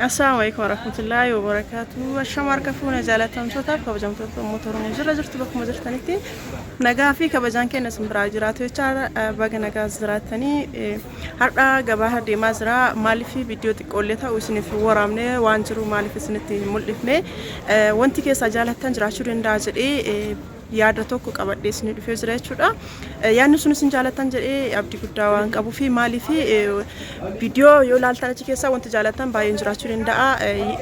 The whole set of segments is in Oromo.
Assalaamu alaikum warahmatullaahi wabarakaatu. Ashama harka fuune jaalatamtootaaf kabajamtoota uummata Oromoo jirra jirtu bakkuma jirtanitti nagaa fi kabajaan keenya isin biraa jiraatu jechaadha. Baga nagaa jiraattanii har'a gabaa deemaa jira. Maaliif viidiyoo xiqqoollee ta'u isiniif hin waraabne waan jiru maaliif isinitti hin mul'ifne wanti keessaa jaalattan jiraachuu danda'a jedhee yaada tokko qabadhee isinii dhufee jira jechuudha. Yaadni sun isin jaalattan jedhee abdii guddaa waan qabuu fi maaliif viidiyoo yoo ilaaltan achi keessaa wanti jaalattan baay'een jiraachuu danda'a.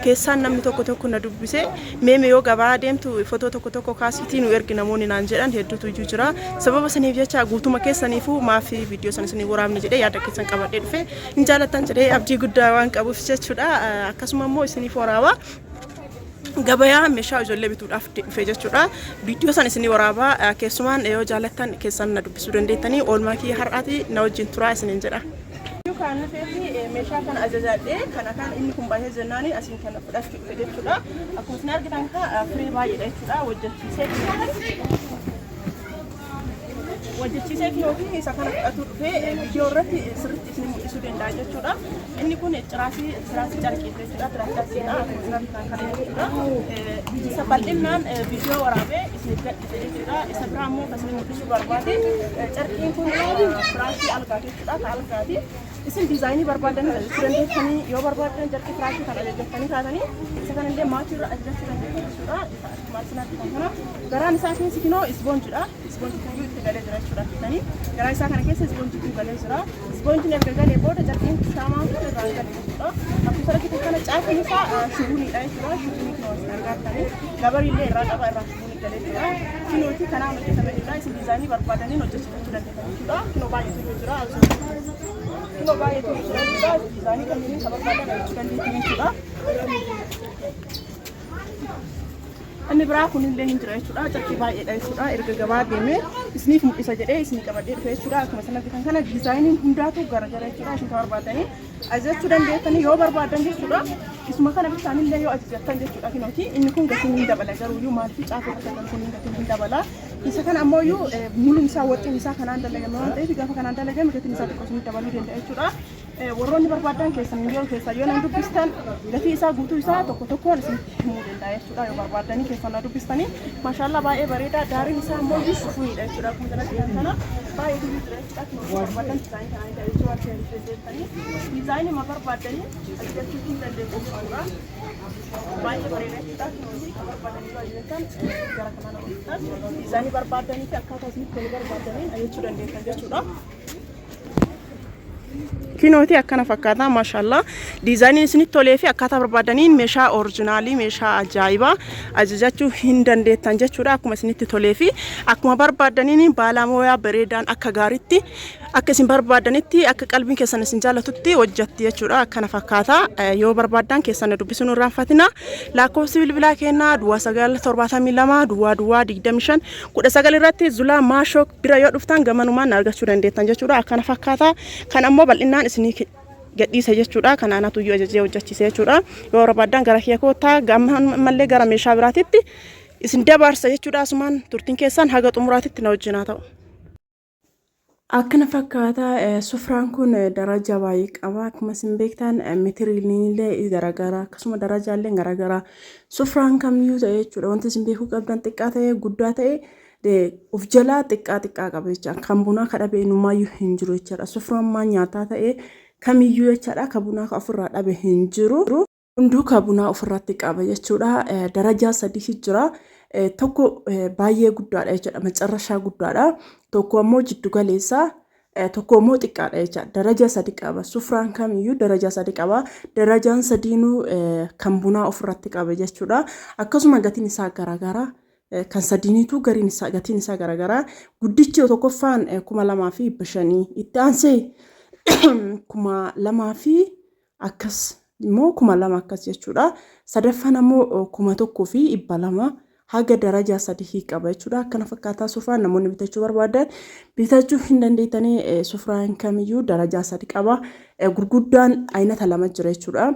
Keessaan namni tokko tokko na dubbise meeme yoo gabaa deemtu fotoo tokko tokko kaasiitii nu ergi namoonni naan jedhan hedduutu iyyuu jira. Sababa saniif jecha guutuma keessaniifuu maaf viidiyoo sana isinii waraabne jedhee yaada keessan qabadhee dhufe hin jaalattan jedhee abdii guddaa waan qabuuf jechuudha. Akkasuma immoo isiniif waraaba. Gabayaa meeshaa ijoollee bituudhaaf dhufe jechuudha. Viidiyoo san isinii waraabaa keessumaan yoo jaalattan keessan na dubbisuu dandeettanii oolmaa kiyya har'aati na wajjin turaa isiniin jedha. Kan dhufeefi meeshaa kana ajajadhee kana kan inni kun baay'ee jennaani asiin kana fudhachuu dhufe jechuudha. Akkuma isin argitan kana firii baay'eedha jechuudha hojjechiisee hojjechiisee kinoofi isa kana fudhatuu dhufee viidiyoo irratti sirriitti isin mul'isuu danda'a jechuudha. Inni kun tiraasii tiraasii carqii jechuudha. Tiraasii carqiidha. Akkuma isin argitan kana jechuudha. Isa bal'inaan viidiyoo waraabee isiniif gadhiise jechuudha. Isa biraa immoo kan isin mul'isuu barbaade carqiin kun firaashii algaati jechuudha. Ka algaati. Isin diizaayinii barbaadan ajajachuu dandeessanii yoo barbaadan carqii firaashii kana ajajattanii kaatanii isa kanallee maatii irra ajajachuu dandeessan jechuudha. Isa akkuma isin argitan kana garaan isaa keessi kinoo isboonjidha. Isboonjitu itti galee jira jechuudha argitanii. Garaa isaa kana keessa isboonjitu galee jira. Isboonjiin erga galee booda carqiin shaamaan kun irraan gale jechuudha. Akkuma argitan kana caafiin isaa shubuuniidha jechuudha. Shubuunii kinoo isin argattanii gabarii illee irraa qaba irraa shubuunii galee jira. Kinooti kanaan hojjetame jechuudha. Isin diizaayinii barbaadaniin hojjechifachuu dandeessan jechuudha. Kinoo baay'eetu jira. Kinoo baay'eetu jira jechuudha. Diizaayinii kamiin isa barbaadan hojjechuu dandeessan jechuudha. Inni biraa kunillee hin jira jechuudha. Carqii baay'eedha jechuudha. Erga gabaa deemee isiniif mul'isa jedhee isinii qabadhee dhufe jechuudha. Akkuma isin argitan kana diizaayiniin hundaatu garagara jechuudha. Isin kan barbaadanii ajajachuu dandeessanii yoo barbaadan jechuudha. Isuma kana bittaanillee yoo ajajattan jechuudha kinooti. Inni kun gatiin hin dabala garuuyyuu maaliif caafii argatan kun gatiin hin dabala. Isa kana ammoo mulum isaa waxxiin isaa kanaan dalagame waan ta'eef gaafa kanaan dalagame gatiin isaa xiqqoo isin dabaluu danda'a jechuudha. Warroonni barbaadan keessan yoo keessaa yoo nan dubbistan gatii isaa guutuu isaa tokko tokkoon isinitti himuu danda'a jechuudha yoo barbaaddanii keessan na dubbistanii maashaallaa baay'ee bareeda daariin isaa immoo shufuunidha jechuudha akkuma kanatti kan kana baay'ee durii jira jechuudha akkuma barbaadan dizaayinii kanaan jedha waan ta'eef dizaayinii ma barbaaddanii ajajachuu hin dandeessu jechuudha baay'ee bareeda jechuudha akkuma kan barbaadanii yoo ajajattan gara kanaan hojjetan dizaayinii barbaaddanii fi akkaataa isinitti tolu barbaaddaniin ajajachuu dandeessan jechuudha. Kinooti akkana fakkaata maashaallah. Diizaayiniin isinitti tolee fi akkaataa barbaadaniin meeshaa orijinaalii meeshaa ajaa'ibaa ajajachuu hin dandeettan jechuudha. Akkuma isinitti tolee fi akkuma barbaadaniin baalaa mooyaa bareedaan akka gaariitti akka isin barbaadanitti akka qalbiin keessan isin jaalatutti hojjatti jechuudha. Akkana fakkaata. Yoo barbaaddan keessan na dubbisuun irraanfatina. Lakkoofsi bilbilaa keenyaa duwwaa 9 72 duwwaa duwwaa 25 19 irratti Zulaa Maashoo bira yoo dhuftan gamanumaan na argachuu dandeettan jechuudha. Akkana fakkaata. Kan ammoo bal'inaan isinii gadhiisa jechuudha. Kan anatu iyyuu ajajee hojjechiise jechuudha. Yoo barbaaddan gara kiyya koottaa ammallee gara meeshaa biraatitti isin dabarsa jechuudha. Asumaan turtiin keessan haga xumuraatitti na wajjin haa ta'u. Akkana fakkaata sufraan kun daraja baay'ee qaba. Akkuma isin beektan metiriin illee garaagara akkasuma darajaallee garaagara. Sufraan kamiyyuu ta'e jechuudha. Wanti isin beekuu qabdan xiqqaa ta'e guddaa ta'e of jalaa xiqqaa xiqqaa qaba jecha kan bunaa ka dhabe inumaayyuu hin jiru jechaadha. Sufraan nyaataa ta'e kamiyyuu jechaadha ka bunaa ka ofirraa dhabe hin jiru. Hunduu ka bunaa ofirratti qaba jechuudha. Darajaa sadiitu jira. Tokko baay'ee guddaadha jechuudha. Macarrashaa guddaadha. Tokko ammoo jiddu galeessa. Tokko immoo xiqqaadha jechuudha. Daraja sadi qaba. Sufraan kamiyyuu daraja sadi qaba. Darajaan sadiinuu kan bunaa ofirratti qaba jechuudha. Akkasuma gatiin isaa garaagara. Kan sadiiniitu gariin isaa gatiin isaa garaagaraa. Guddichi tokkoffaan 2500 itti aansee 2000 fi akkas immoo 2000 akkas jechuudha. Sadaffaan ammoo 1200 haga darajaa sadii qaba jechuudha. Akkana fakkaataa sufraan namoonni bitachuu barbaadan bitachuu hin dandeettanii sufraan kamiyyuu darajaa sadi qaba. Gurguddaan aynata lama jira jechuudha.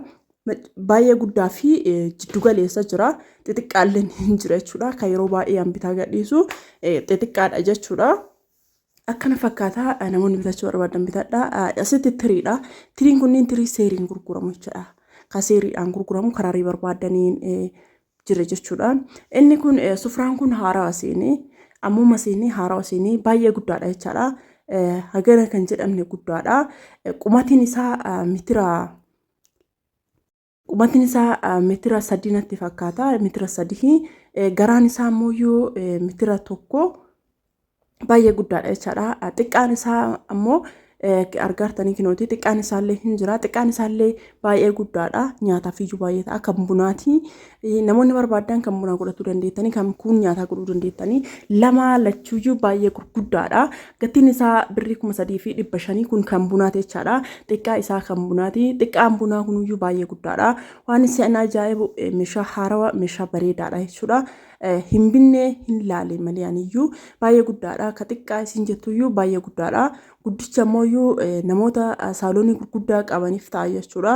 Baay'ee guddaa fi jiddu galeessa jira. Xixiqqaalleen hin jira jechuudha. Kan yeroo baay'ee an bitaa gadhiisu xixiqqaadha jechuudha. Akkana fakkaata namoonni bitachuu barbaadan bitadha. Asitti tiriidha. Tiriin kunniin tirii seeriin gurguramu jechuudha. Kaseeriidhaan gurguramu kararii barbaadaniin jira jechuudha. Inni kun sufraan kun haarawa seenee ammuma seenee haarawa seenee baay'ee guddaadha jechaadha. Hagana kan jedhamne guddaadha. Qumatiin isaa mitira qumatiin isaa mitira 3 natti fakkaata. Mitira 3 garaan isaa immoo mitira 1 baay'ee guddaadha jechaadha. Xiqqaan isaa ammoo argaartanii kinooti. Xiqqaan isaallee hin jira. Xiqqaan isaallee baay'ee guddaadha. Nyaataaf iyyuu baay'ee ta'a. Kan bunaati. Namoonni barbaadan kan bunaa godhachuu dandeettanii, kan kun nyaataa godhuu dandeettanii. Lama lachuuyyuu baay'ee gurguddaadha. Gatiin isaa birrii 3500 kun kan bunaati jechaadha. Xiqqaa isaa kan bunaati. Xiqqaan bunaa kunuyyuu baay'ee guddaadha. Waan isin ajaa'ibu meeshaa haarawaa meeshaa bareedaadha jechuudha. Hin binne hin laale malee aniyyuu baay'ee guddaadha. Ka xiqqaa isin jettuyyuu baay'ee guddaadha. Guddicha ammoo namoota saaloonii gurguddaa qabaniif ta'a jechuudha.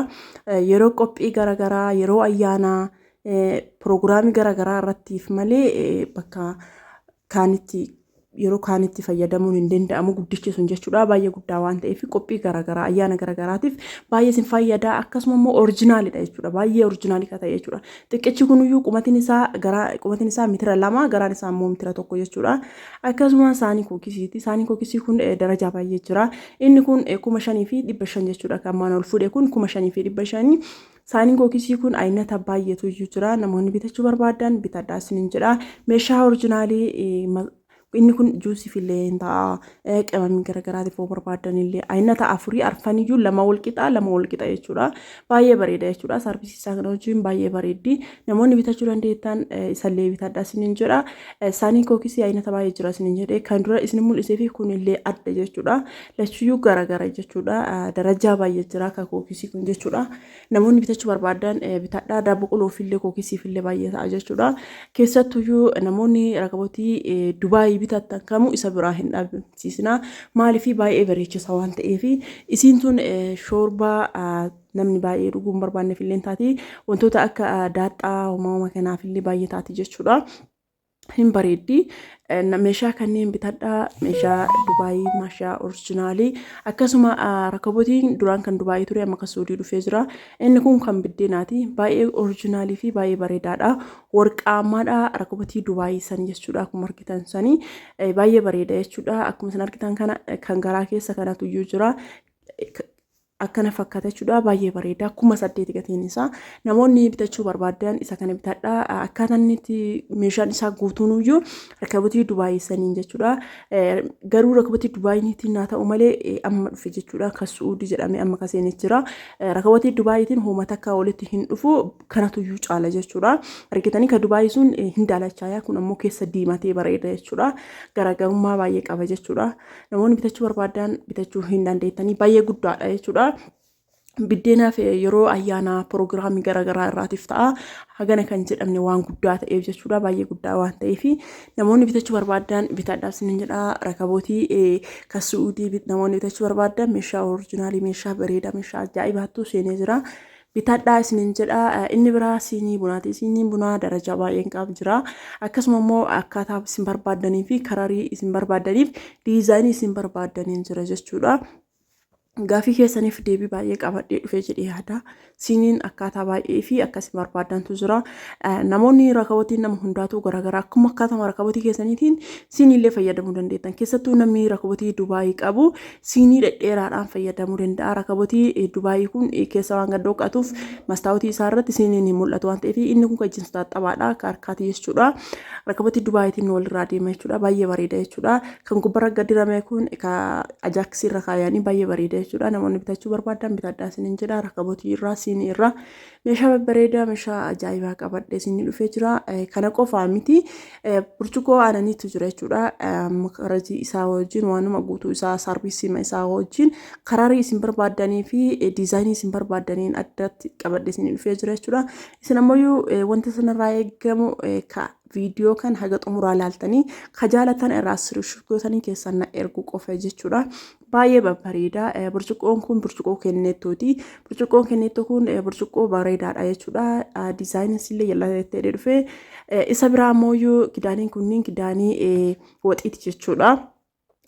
Yeroo qophii garaagaraa, yeroo ayyaanaa, piroogiraamii garaagaraa irrattiif malee bakka kaanitti yeroo kaanitti fayyadamuun hin danda'amu guddichi sun jechuudha. Baay'ee guddaa waan ta'eef qophii garaagaraa, ayyaana garaagaraatiif baay'ee isin fayyada. Akkasuma immoo orijinaalidha jechuudha. Baay'ee orijinaalii kan ta'e jechuudha. Xiqqichi kunuyyuu qumatiin isaa garaa qumatiin isaa mitira 2 garaan isaa immoo mitira 1 jechuudha. Akkasuma saanii kookisiiti. Saanii kookisii kun darajaa baay'ee jira. Inni kun 5500 jechuudha. Kan maan ol fuudhe kun 5500. Saaniin kookisii kun aynata baay'eetu iyyuu jira. Namoonni bitachuu barbaadan bitadhaa isiniin jedha. Meeshaa orijinaalii inni kun juusiif illee hin ta'a. Qimamii garaagaraatiif yoo barbaadan illee aynata afurii arfaniyyuu lama wal qixa lama wal qixa jechuudha. Baay'ee bareeda jechuudha. Saarbisii isaa kana wajjin baay'ee bareeddi. Namoonni bitachuu dandeettan isallee bitadhaa isiniin jedha. Saaniin kookisii aynata baay'ee jira isiniin jedhee kan dura isin mul'isee fi kun illee adda jechuudha. Lachuyyuu garaagara jechuudha. Darajaa baay'ee jira kan kookisii kun jechuudha. Namoonni bitachuu barbaadan bitadhaa. Daabboo qoloof illee kookisiif illee baay'ee ta'a jechuudha. Keessattuyyuu namoonni rakabotii Dubaayii bitattan kamuu isa biraa hin dhabamsiisina. Maaliif baay'ee bareechisa waan ta'eef isiin tun shoorbaa namni baay'ee dhuguu hin barbaanneef illee taati. Wantoota akka daaxxaa homaa kanaaf illee baay'ee taati jechuudha. Hin bareeddi. Meeshaa kanneen bitadhaa. Meeshaa Dubaayii, meeshaa orijinaalii. Akkasuma rakabotiin duraan kan Dubaayii ture amma kan Suudii dhufee jira. Inni kun kan biddeenaati. Baay'ee orijinaalii fi baay'ee bareedaadha. Warqaammaadha rakabotii Dubaayii san jechuudha. Akkuma argitan sanii baay'ee bareeda jechuudha. Akkuma isin argitan kana kan garaa keessa kanatu iyyuu jira. Akkana fakkaata jechuudha. Baay'ee bareeda. 8000 gatiin isaa. Namoonni bitachuu barbaadan isa kana bitadha. Akkaataan inni itti meeshaan isaa guutuun iyyuu rakabotii Dubaayii saniin jechuudha. Garuu rakabotii Dubaayiitiin haa ta'u malee amma dhufe jechuudha. Kan Su'uudii jedhamee amma kan seenee jira. Rakabotii Dubaayiitiin hooma takka walitti hin dhufu kanatu iyyuu caala jechuudha. Argitanii kan Dubaayii sun hin daalachaayaa kun ammoo keessa diimatee bareeda jechuudha. Garaagarummaa baay'ee qaba jechuudha. Namoonni bitachuu barbaadan bitachuu hin dandeettanii baay'ee guddaadha jechuudha. Biddeenaaf yeroo ayyaanaa piroogiraamii garaagaraa irraatiif ta'a. Hagana kan jedhamne waan guddaa ta'eef jechuudha. Baay'ee guddaa waan ta'eef namoonni bitachuu barbaadan bitadhaa isiniin jedha. Rakabootii kan Su'uudii namoonni bitachuu barbaadan meeshaa orijinaalii meeshaa bareedaa meeshaa ajaa'ibaattu seenee jira. Bitadhaa isiniin jedha. Inni biraa siinii bunaati. Siiniin bunaa darajaa baay'een qabu jira. Akkasuma immoo akkaataa isin barbaaddanii fi kararii isin barbaaddaniif diizaayinii isin barbaaddaniin jira jechuudha. Gaafii keessaniif deebii baay'ee qabadhee dhufee jedhee yaada. Siiniin akkaataa baay'ee fi akka isin barbaaddantu jira. Namoonni rakabotiin nama hundaatu garaagaraa akkuma akkaatama rakabotii keessaniitiin siiniillee fayyadamuu dandeettan. Keessattuu namni rakabotii Dubaayii qabu siinii dhedheeraadhaan fayyadamuu danda'a. Rakabotii Dubaayii kun keessa waan gad dhoqqatuuf mastaawotii isaa irratti siiniin hin mul'atu waan ta'eef inni kun kan ittiin taaxabaadha akka harkaati jechuudha. Rakabotii Dubaayiitiin walirraa deema jechuudha. Baay'ee bareeda jechuudha. Kan gubbarra gad dirame kun ka ajaaksii irra kaayanii baay'ee bareeda jechuudha. Namoonni bitachuu barbaadan bitadhaa isiniin jedha. Rakabotii irraa siinii irraa meeshaa babbareedaa meeshaa ajaa'ibaa qabadhee isinii dhufee jira. Kana qofaa miti burcuqqoo aananiitu jira jechuudha. Makarajii isaa wajjin waanuma guutuu isaa saarvisii isaa wajjin karaarii isin barbaaddanii fi diizaayinii isin barbaaddaniin addatti qabadhee isinii dhufee jira jechuudha. Isin ammoo wanta isinirraa eegamu ka viidiyoo kan haga xumuraa laaltanii ka jaalatan irraa sirriish gootanii keessan na ergu qofa jechuudha. Baay'ee babbareeda. Burcuqqoon kun burcuqqoo kenneettooti. Burcuqqoon kenneettoo kun burcuqqoo bareedaadha jechuudha. Diizaayiniin illee jala ta'ee dhufe. Isa biraa ammoo kidaaniin kunniin kidaanii waxiiti jechuudha.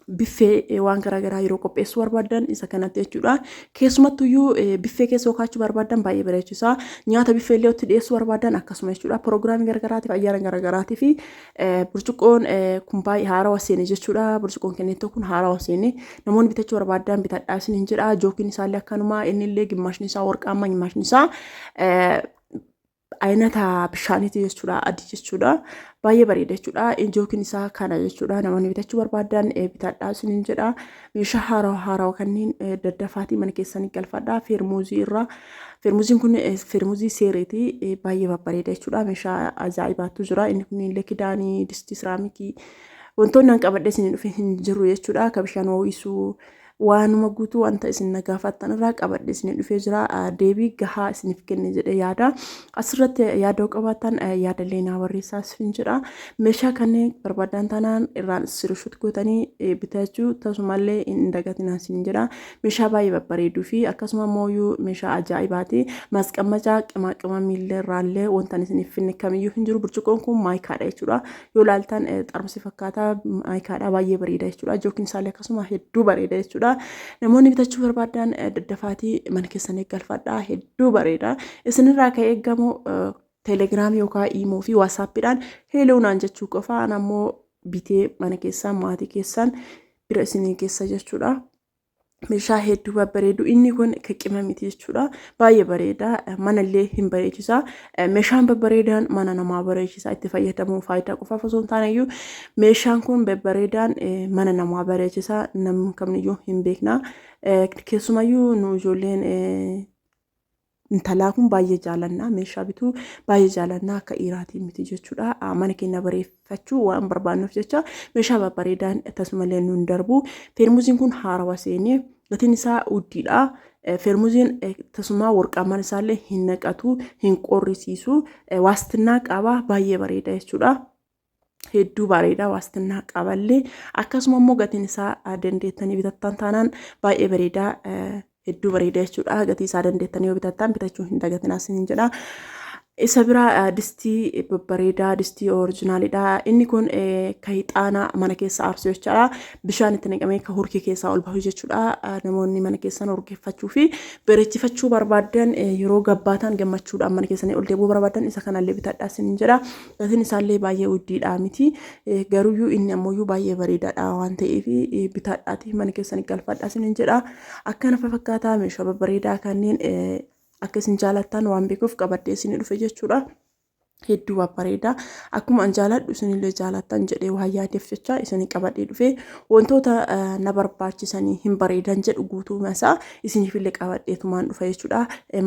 Biffee waan garaagaraa yeroo qopheessuu barbaadan isa kanatti jechuudha. Keessumattuyyuu biffee keessa kaachuu barbaadan baay'ee bareechisa. Nyaata biffee illee itti dhiyeessuu barbaadan akkasuma jechuudha. Piroogiraamii garaagaraatiif, ayyaana garaagaraatiif burcuqqoon kun baay'ee haarawaa seene jechuudha. Burcuqqoon kennettoo kun haarawaa seene, namoonni bitachuu barbaadan bitadhaa isiniin jedha. Jookiin isaallee akkanuma, inni illee gimmaashni isaa warqaammaa, gimmaashni isaa aynata bishaaniiti jechuudha, adii jechuudha, baay'ee bareeda jechuudha. Jookiin isaa kana jechuudha. Namoonni bitachuu barbaadan bitadhaa isiniin jedha. Meeshaa haarawaa haarawaa kanneen daddafaatii mana keessanii galfadhaa. Feermuuzii irraa, feermuuziin kun feermuuzii seereeti, baay'ee babbareeda jechuudha. Meeshaa ajaa'ibaatu jira. Inni kun illee kidaanii, distii siraamikii, wantoonni an qabadhee isinii dhufe hin jiru jechuudha. Ka bishaan ho'isuu, waanuma guutuu wanta isin na gaafattan irraa qabadhe isinii dhufee jira. Deebii gahaa isiniif kenne jedhee yaada. Asirratti yaada qabaattan yaadallee naa barreessaa isin jedha. Meeshaa kanneen barbaadan taanaan irraan screenshot gootanii bitachuu tasumallee hin dagatinaa isin jedha. Meeshaa baay'ee babbareeduu fi akkasuma immoo meeshaa ajaa'ibaati. Masqammacaa qimaa qimamiillee irraallee wanta isiniif finne kamiyyuu hin jiru. Burcuqqoon kun maayikaadha jechuudha. Yoo ilaaltan xarmusi fakkaata, maayikaadha, baay'ee bareeda jechuudha. Jookiin isaallee akkasuma hedduu bareeda jechuudha. Namoonni bitachuu barbaadan daddafaatii mana keessanii galfadhaa, hedduu bareeda. Isinirraa kan eegamu Telegiraamii yookaan Iimoo fi Waatsaappiidhaan hello naan jechuu qofa. An ammoo bitee mana keessan, maatii keessan bira isinii keessa jechuudha. Meeshaa hedduu babbareedu, inni kun qima miti jechuudha. Baay'ee bareeda, manallee hin bareechisa. Meeshaan babbareedaan mana namaa bareechisa. Itti fayyadamuu faayidaa qofaaf osoo hin taane iyyuu meeshaan kun babbareedaan mana namaa bareechisa. Namni kamiyyuu hin beekna. Keessumayyuu nu ijoolleen intalaa kun baay'ee jaalannaa, meeshaa bituu baay'ee jaalannaa, akka dhiiraatii miti jechuudha. Mana keenya bareeffachuu waan barbaannuuf jecha meeshaa babbareedaan tasumallee nuun darbu. Feermuziin kun haarawaa seenee, gatiin isaa uddiidha. Feermuziin tasuma warqaamaan isaallee hin naqatu, hin qorrisiisu, waastinnaa qaba, baay'ee bareeda jechuudha. Hedduu bareeda, waastinnaa qaballee. Akkasuma immoo gatiin isaa dandeettanii bitattan taanaan baay'ee bareeda, hedduu bareeda jechuudha. Gatii isaa dandeettanii yoo bitattan bitachuu hin dagatinaa isiniin jedha. Isa biraa distii babbareedaa, distii originaalidha. Inni kun ka ixaana mana keessa aarsu jechaadha. Bishaan itti naqamee ka hurkii keessaa ol bahu jechuudha. Namoonni mana keessan urgeeffachuu fi bareechifachuu barbaadan, yeroo gabbaatan gammachuudhaan mana keessanii ol deebi'uu barbaadan, isa kanallee bitadhaa isiniin jedha. Gatiin isaallee baay'ee guddiidha miti. Garuyyuu inni ammoo baay'ee bareedaadha waan ta'eef bitadhaati mana keessanii galfadhaa isiniin jedha. Akkana fakkaataa meeshaa babbareedaa kanneen akka isin jaalattan waan beekuuf qabadhee isinii dhufe jechuudha. Hedduu babbareeda. Akkuma an jaaladhu isinillee jaalattan jedhee waan yaadeef jecha isinii qabadhee dhufe. Wantoota na barbaachisanii hin bareedan jedhu guutuu isaa isiniifillee qabadheetumaan dhufa jechuudha.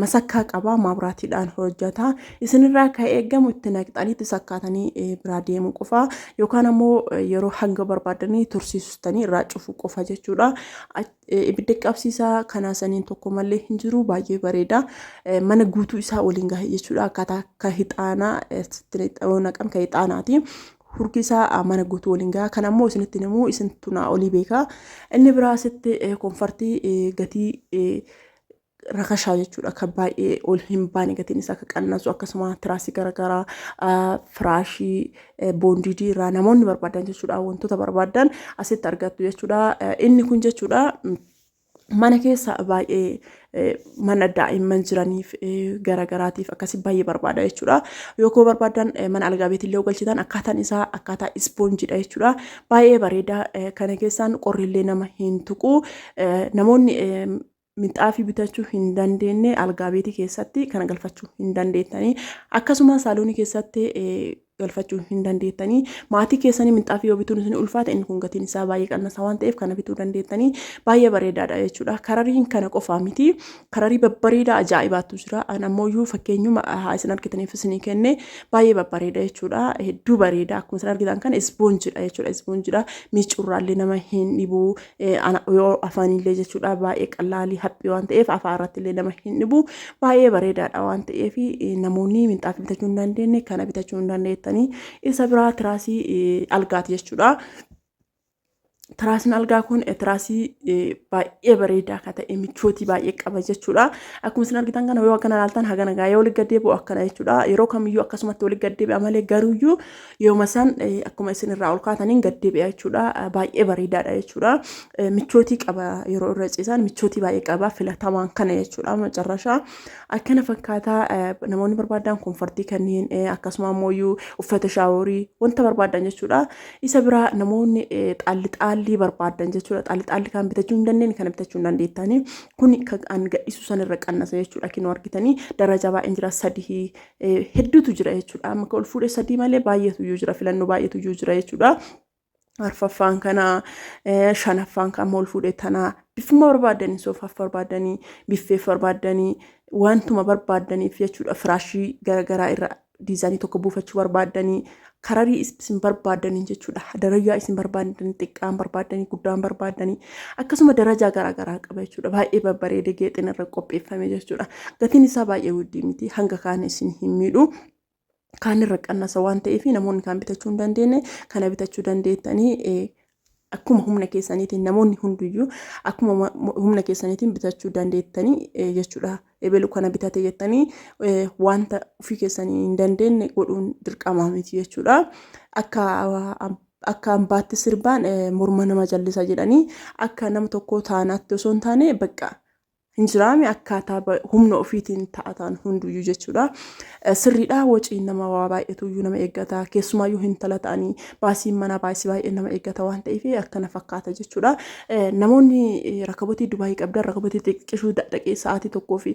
Masakkaa qaba, maabiraatiidhaan hojjeta. Isinirraa kan eegamu itti naqxanii itti sakkaatanii biraa deemuu qofa yookaan ammoo yeroo hanga barbaadanii tursiisustanii irraa cufuu qofa jechuudha. Ibidda qabsiisaa kanaa saniin tokko malee hin jiru, baay'ee bareeda. Mana guutuu isaa waliin gahe jechuudha. Akkaataa akka hixaanaa naqam kan hixaanaati. Hurki isaa mana guutuu waliin gaha. Kan ammoo isinitti himuu isintu naa olii beeka. Inni biraa asitti komfartii gatii rakashaa jechuudha. Kan baay'ee ol hin baane, gatiin isaa akka qannasu, akkasuma tiraasii garaagaraa, firaashii boondiidii irraa namoonni barbaadan jechuudha. Wantoota barbaadan asitti argattu jechuudha. Inni kun jechuudha mana keessa baay'ee mana daa'imman jiraniif garaagaraatiif akkasii baay'ee barbaada jechuudha. Yoo barbaadan mana algaa beetillee galchitan, akkaataan isaa akkaataa ispoonjiidha jechuudha. Baay'ee bareeda. Kana keessaan qorrillee nama hin tuqu. Namoonni minxaafii bitachuu hin dandeenye algaa beetii keessatti kana galfachuu hin dandeettanii, akkasuma saaloonii keessatti galfachuu hin dandeettanii. Maatii keessanii minxaafii yoo bituun isin ulfaate, inni kun gatiin isaa baay'ee qannasaa waan ta'eef kana bituu dandeettanii, baay'ee bareedaadha jechuudha. Karariin kana qofaa miti, kararii babbareedaa ajaa'ibaatu jira. An ammoo fakkeenyuma haa isin argitaniif isinii kenne, baay'ee babbareeda jechuudha. Hedduu bareeda. Akkuma isin argitan kana ispoonjidha jechuudha. Ispoonjidha, miicurraallee nama hin dhibu, yoo afaanillee jechuudha. Baay'ee qallaalii haphii waan ta'eef afaan irratti illee nama hin dhibu, baay'ee bareedaadha waan ta'eef namoonni minxaafii bitachuu hin dandeenye kana bitachuu hin dandeettanii. Isa biraa tiraasii algaati jechuudha. Tiraasiin algaa kun tiraasii baay'ee bareedaa akka ta'e michootii baay'ee qaba jechuudha. Akkuma isin argitan kana yoo akkana ilaaltan hagana gaa yoo walitti gaddeebi'u akkana jechuudha. Yeroo kamiyyuu akkasumatti walitti gaddeebi'a malee garuuyyuu yooma san akkuma isin irraa ol kaataniin gaddeebi'a jechuudha. Baay'ee bareedaadha jechuudha. Michootii qaba, yeroo irra ciisan michootii baay'ee qaba, filatamaan kana jechuudha. Macarrashaa akkana fakkaataa namoonni barbaadan comfort kanneen, akkasuma ammoo uffata shower wanta barbaadan jechuudha. Isa biraa namoonni xaalli xaallii barbaadan jechuudha. Xaalli xaalli kan bitachuu hin dandeenye kana bitachuu hin dandeettanii. Kun kan gadhiisu san irra qannasa jechuudha. Kinoo argitanii darajaa baay'een jira, sadii hedduutu jira jechuudha. Amma ol fuudhee sadii malee baay'eetu iyyuu jira, filannoo baay'eetu iyyuu jira jechuudha. Arfaffaan kana, shanaffaan kan ol fuudhee tana, bifuma barbaadanii, soofaaf barbaadanii, biffeef barbaadanii, wantuma barbaadaniif jechuudha. Firaashii garaagaraa irra diizaayinii tokko buufachuu barbaadanii, kararii isin barbaadanii jechuudha. Darajaa isin barbaadanii, xiqqaan barbaadanii, guddaan barbaadanii, akkasuma darajaa garaagaraa qaba jechuudha. Baay'ee babbareedee geexin irra qopheeffame jechuudha. Gatiin isaa baay'ee wuddii miti, hanga kaan isin hin miidhu. Kaan irra qannasa waan ta'eef namoonni kaan bitachuu hin dandeenye kana bitachuu dandeettanii. Akkuma humna keessaniitiin, namoonni hundiyyuu akkuma humna keessaniitiin bitachuu dandeettanii jechuudha. Ebelu kana bitate jettanii wanta ofii keessanii hin dandeenye godhuun dirqamaa miti jechuudha. Akka ambaatti sirbaan morma nama jallisa jedhanii, akka nama tokkoo taanaatti osoo hin taane, bakka hin jiraame akkaataa humna ofiitiin ta'atan hunduyyuu jechuudha. Sirriidha, waciin nama waa baay'eetuyyuu nama eeggata, keessumaayyuu intala ta'anii baasiin manaa baasii baay'ee nama eeggata waan ta'eef akkana fakkaata jechuudha. Namoonni rakabotii Dubaayii qabdan, rakabotii xiqqishuu dhaqee sa'aatii tokkoo fi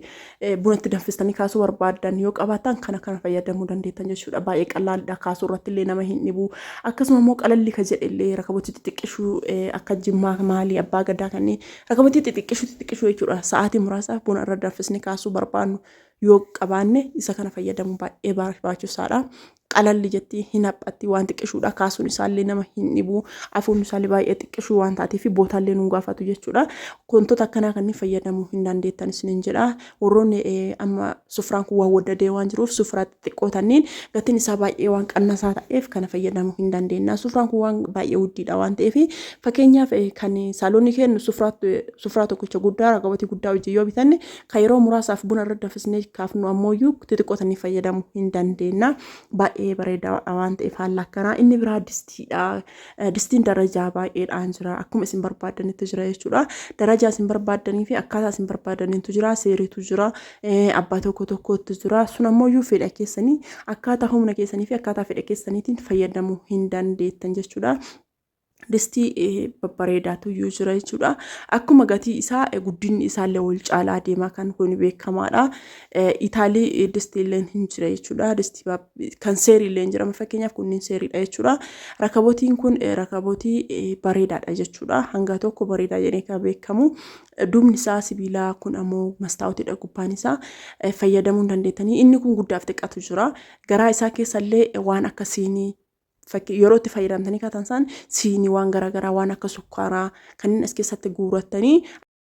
bunatti danfistanii kaasuu barbaaddan yoo qabaatan kana kana fayyadamuu dandeettan jechuudha. Baay'ee qal'aadha, kaasuu irratti illee nama hin dhibu. Akkasuma immoo qalalli ka jedhe illee rakabotii xixiqqishuu akka Jimmaa maalii abbaa gadaa kanneen rakabotii xixiqqishuu xixiqqishuu jechuudha. Sa'aatii muraasaaf buna irra danfisnee kaasuu barbaannu yoo qabaanne isa kana fayyadamuun baay'ee barbaachisaadha. Qalalli jetti, hin haphatti, waan xiqqishuudha, kaasuun isaallee nama hin dhibu, afuun isaallee baay'ee xiqqishuu waan taateef bootaallee nuun gaafatu jechuudha. Wantoota akkanaa kanneen fayyadamuu hin dandeettan isiniin jedha. Warroonni amma sufraan kun waan waddadee waan jiruuf sufraa xixiqqoo tanneen gatiin isaa baay'ee waan qannasaa ta'eef kana fayyadamuu hin dandeenya. Sufraan kun waan baay'ee guddiidha waan ta'eef, fakkeenyaaf kan saaloonni kennu sufraa tokkicha guddaa rakabotii guddaa hojii yoo bitanne, kan yeroo muraasaaf buna irra danfisnee kaafnu ammoo xixiqqoo tanneen fayyadamuu hin dandeenya. Baay'ee bareedaa waan ta'eef haala akkanaa. Inni biraa distiidha. Distiin darajaa baay'eedhaan jira. Akkuma isin barbaadanitti jira jechuudha. Darajaa isin barbaaddanii fi akkaataa isin barbaadanitu jira. Seeritu jira. Abbaa tokko tokkotti jira. Sun ammoo fedha keessanii, akkaataa humna keessanii fi akkaataa fedha keessaniitiin fayyadamuu hin dandeettan jechuudha. Distii babbareedaatu iyyuu jira jechuudha. Akkuma gatii isaa guddinni isaallee wal caalaa deemaa kan kun beekamaadha. Itaalii distii illee hin jira jechuudha. Distii kan seerii illee hin jira. Fakkeenyaaf kunniin seeriidha jechuudha. Rakabotiin kun rakabotii bareedaadha jechuudha. Hanga tokko bareedaa jedhee kan beekamu. Dubni isaa sibiilaa, kun ammoo mastaawutiidha gubbaan isaa, fayyadamuu hin dandeettanii. Inni kun guddaaf xiqqatu jira. Garaa isaa keessallee waan akka siinii fakkii yeroo itti fayyadamtanii kaatan isaan siinii waan garaagaraa, waan akka sukkaaraa kanneen as keessatti guurattanii.